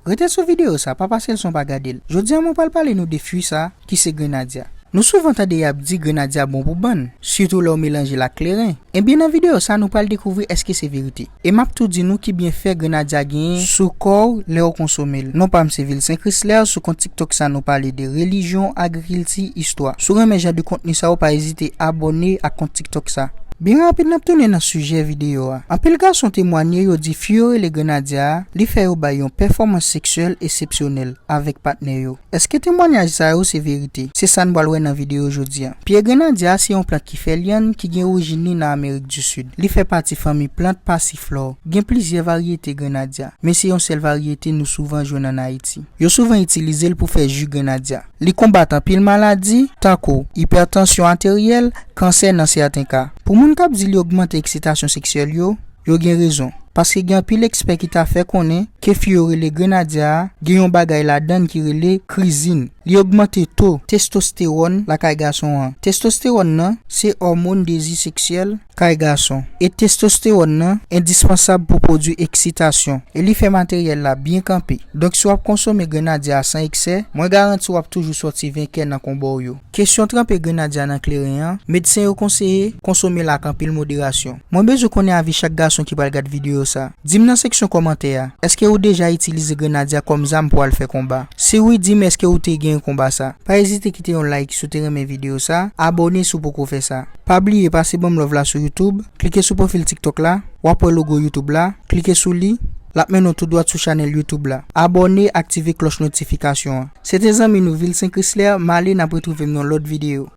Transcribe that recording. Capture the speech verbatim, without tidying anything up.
Rete sou videyo sa, pa pase l san w pa gade l. Jodi a mwen pral pale nou de fwi sa ki se grenadya. Nou souvan tande y ap di grenadya bon pou bann, sitou lè w melanje l ak kleren. Ebyen nan videyo sa nou pral dekouvri èske se verite. E m ap tou di nou ki byenfè grenadya genyen sou kò w lè w konsome l. Non pa m se Vilsen Chrysler, sou kont TikTok sa nou pale de relijyon, agrikilti, istwa. Si w renmen jan de kontni sa yo, pa ezite abòne ak kont TikTok sa. Byen rapid n ap tounen nan sijè videyo a. Anpil gason temwanye yo di fwi yo rele grenadya a, li fè yo bay yon pèfòmans seksyèl eksepsyonèl avèk patnè yo. Èske temwanyaj sa yo se verite? Se sa n pral wè nan videyo jodi a. Pye grenadya a se yon plant ki fè lyann ki gen orijin li nan Amerik di Sid. Li fè pati fanmi plant pasiflò. Gen plizyè varyete grenadya, men se yon sèl varyete nou souvan jwenn ann Ayiti. Yo souvan itilize l pou fè ji grenadya. Li konbat anpil maladi, tankou ipètansyon ateryèl, kansè nan sèten ka. Pou moun k ap di li ogmante eksitasyon seksyèl yo, yo gen rezon. Paske gen anpil ekspè ki ta fè konnen ke fwi yo rele grenadya a gen yon bagay ladan l ki rele krizin. Li ogmante to testostewòn lakay gason an. Testostewòn nan se òmòn dezi seksyèl kay gason. E testostewòn nan endispansab pou pwodui eksitasyon. E li fè materyèl la byen kanpe. Donk si w ap konsome grenadya a san eksè, mwen garanti w ap toujou sòti venkè nan konba w yo. Kesyon tranpe grenadya nan kleren an, medsen yo konseye konsome l ak anpil moderasyon. Mwen bezwen konnen avi chak gason ki pral gad videyo sa. Di m nan seksyon kòmantè a, èske ou deja itilize grenadya kòm zam pou al fè konba? Si wi, di m èske ou te gen konba sa? Pa ezite kite yon like si w te renmen videyo sa, abòne si w poko fè sa. Pa bliye pase ban m love la sou YouTube, klike sou pwofil TikTok la, w ap wè logo YouTube la, klike sou li, l ap mennen w tou dwat sou chanèl YouTube la. Abòne, aktive klòch notifikasyon an. Se te zanmi nou Vilsen Chrysler, m ale n ap retwouve m nan lòt videyo.